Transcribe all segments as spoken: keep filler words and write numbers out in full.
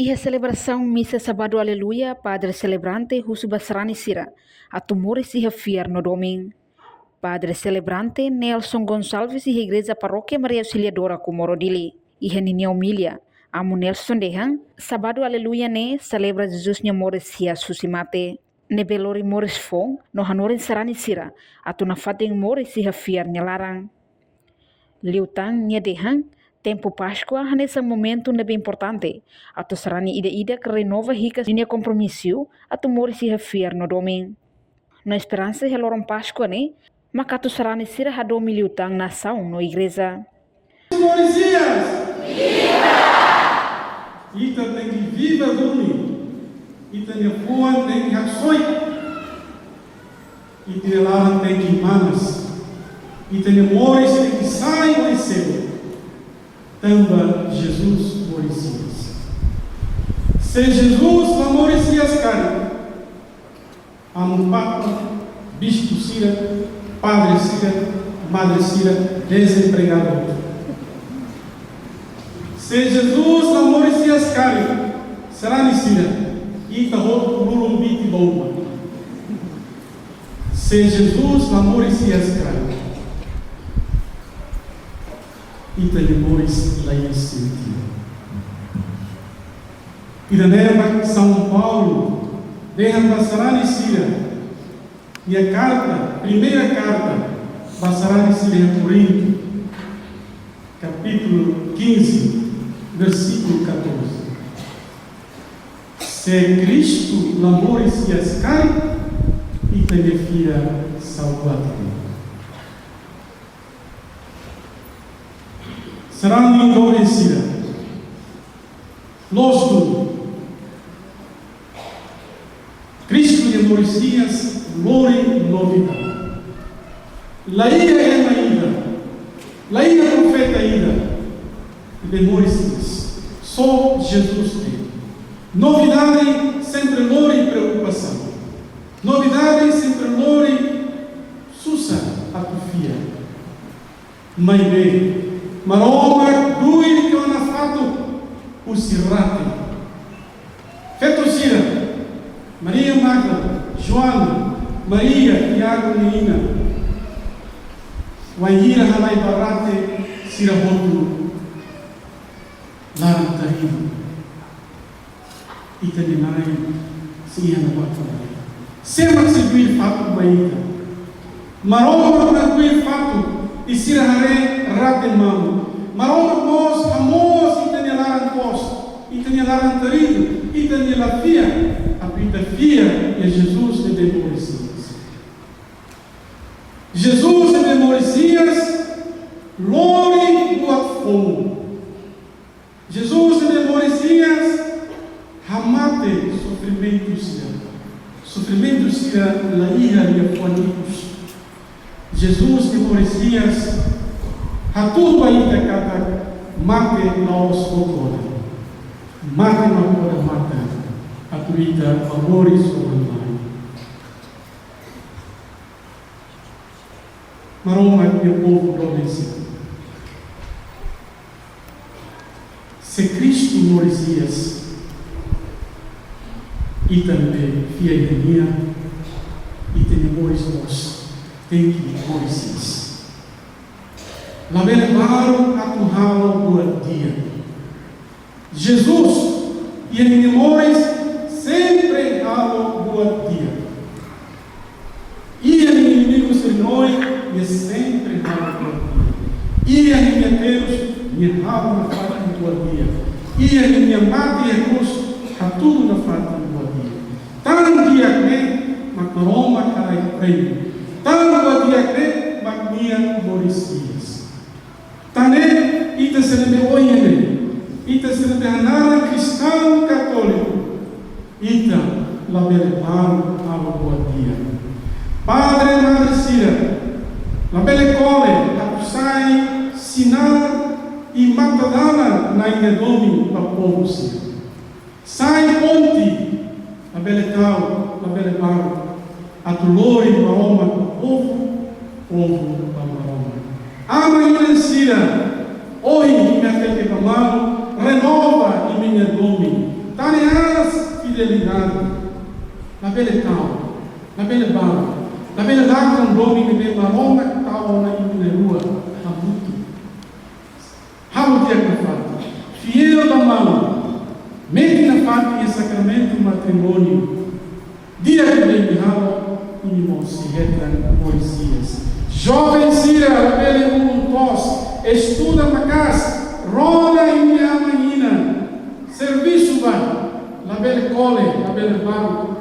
Iha selebrasaun misa Sábadu Aleluia, padre selebrante husu ba sarani sira atu moris iha fiar no domin. Padre selebrante Nelson Gonçalves iha Igreja Parókia Maria Auxiliadora Comoro Dili. Iha ninia omilia, Amu Nelson dehan, Sábadu Aleluia ne'e selebra Jesus nia moris hi'as husi mate. Ne'ebé lori moris foun no hanorin sarani sira atu nafatin moris iha fiar nia laran. Liután nia dehan, tempu Páskua hanesan momentu ne'ebé importante atu sarani ida-idak renova hikas ninia kompromisu atu moris iha fiar no domin. No esperansa iha loron Páskua ne'e maka atu sarani sira hadomi liután nasaun no igreja. Moris hi'as. Ita tenke viva duni. Ita-nia fuan tenke haksoit. Ita-nia laran tenke manas. Ita-nia moris tenke sai oin-seluk. Tanba Jesus moris hi'as. Se Jesus la moris hi'as karik, Amu Papa, bispu sira, padre sira, madre sira, dezempregadu. Se Jesus la moris hi'as karik, sarani sira, ita hotu lulun biti ba uma. Se Jesus la moris hi'as karik, ita-nia moris la iha sentidu. Ida-ne'e mak São Paulo dehan ba sarani sira, nia karta, primeira karta ba sarani sira iha Korintu, kapítulu quinze, versíkulu catorze. Se Kristu la moris hi'as karik, ita-nia fiar sa'e buat de'it. Sarani doben sira, loos duni. Kristu nia moris hi'as lori novidade. La iha ema ida, la iha profeta ida ne'ebé moris hi'as. Só Jesus de'it. Novidade sempre lori preokupasaun. Novidade sempre lori susar atu fiar. Maibé, Maromak duir tiha ona fatuk husi rate. Feto sira, Maria Magdala, Joana, Maria, Tiago nia inan, wainhira halai ba rate, sira hotu laran taridu. Ita-nia Na'i sei iha nafatin. Sé mak sei duir fatuk ba ita? Maromak mak duir fatuk, i sira haree rate malu. Maromak mós hamoos ita-nia laran toos, ita-nia laran taridu, ita-nia la fiar, atu ita fiar iha Jesus ne'ebé moris hi'as. Jesus ne'ebé moris hi'as, lori buat foun. Jesus ne'ebé moris hi'as, hamate sofrimentu sira. Sofrimentu sira la iha nia fuan ikus. Jesus ne'ebé moris hi'as, hatudu ba ita katak mate la'ós hotu ona. Mate mak hoda matan atu ita bá moris ho Maromak. Maromak nia povu doben sira. Se Kristu moris hi'as, ita ne'ebé fiar iha Nia, ita-nia moris mós tenke moris hi'as. Labele baruk atu halo buat di'ak. Jesus, iha ninia moris sempre halo buat di'ak. Iha ninia inimigu sira-nia oin, nia sempre halo buat di'ak. Iha ninia terus, nia halo nafatin buat di'ak. Iha ninia mate iha krús, hatudu nafatin buat di'ak. Tan di'ak ne'e mak Maromak haraik prémiu. Tan buat di'ak ne'e mak Nia moris hi'as. Tan ne'e, ita sira ne'ebé ohin ne'e, ita sira ne'ebé hanaran kristaun katóliku, ita labele baruk halo buat di'ak. Padre, madre sira, labele kole atu sai sinál i matadalan Na'i nia domin ba povu sira. Sai ponte, labele ta'uk, labele baruk, atu lori Maromak ba povu, povu ba Maromak. Aman-inan sira, ohin imi hateke ba malu, renova imi-nia domin. Ha'u-nia fidelidade labele tau, labele balu, labele lakon domin ne'ebé Maromak tau ona imi na'in-rua hamutuk. Halo di'ak nafatin, fiél ba maun, metin nafatin iha sakramentu matrimóniu. Di'ak ne'ebé imi halo, imi mós sei hetan moris hi'as. Joven sira, labele ulun toos, estuda maka'as, rona imi-nia aman-inan, servisu ba, labele kole, labele balu.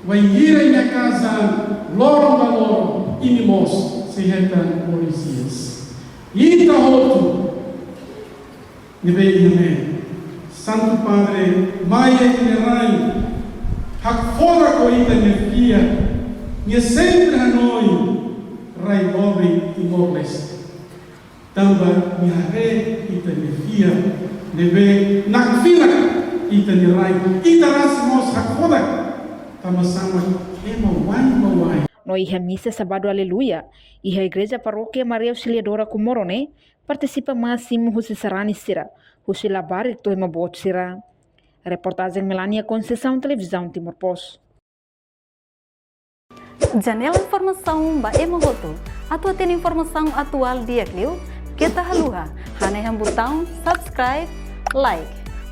Wainhira imi-nia kaza'an loron ba loron, imi mós sei hetan moris hi'as. Ita hotu ne'ebé iha ne'e, Santu Padre mai iha ita-nia rai, hakfodak ho ita-nia fiar, nia sempre hanoin rai doben Timor-Leste. Tanba nia haree ita-nia fiar ne'ebé nakfinak ita-nia rai, ita rasik mós hakfodak, tanba sama ema wa'in ba wa'in. No iha misa Sábadu Aleluia iha Igreja Parókia Maria Auxiliadora Comoro ne'e, partisipa másimu husi sarani sira, husi labarik to'o ema boot sira. Reportajen Melania Conceição, Televizaun Timor Post. Janela informasaun ba ema hotu. Atu hatene informasaun atuál di'ak liu, keta haluha hanehan butaun subscribe, like,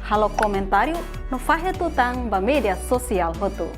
halo komentáriu no fahe tutan ba média sosiál hotu.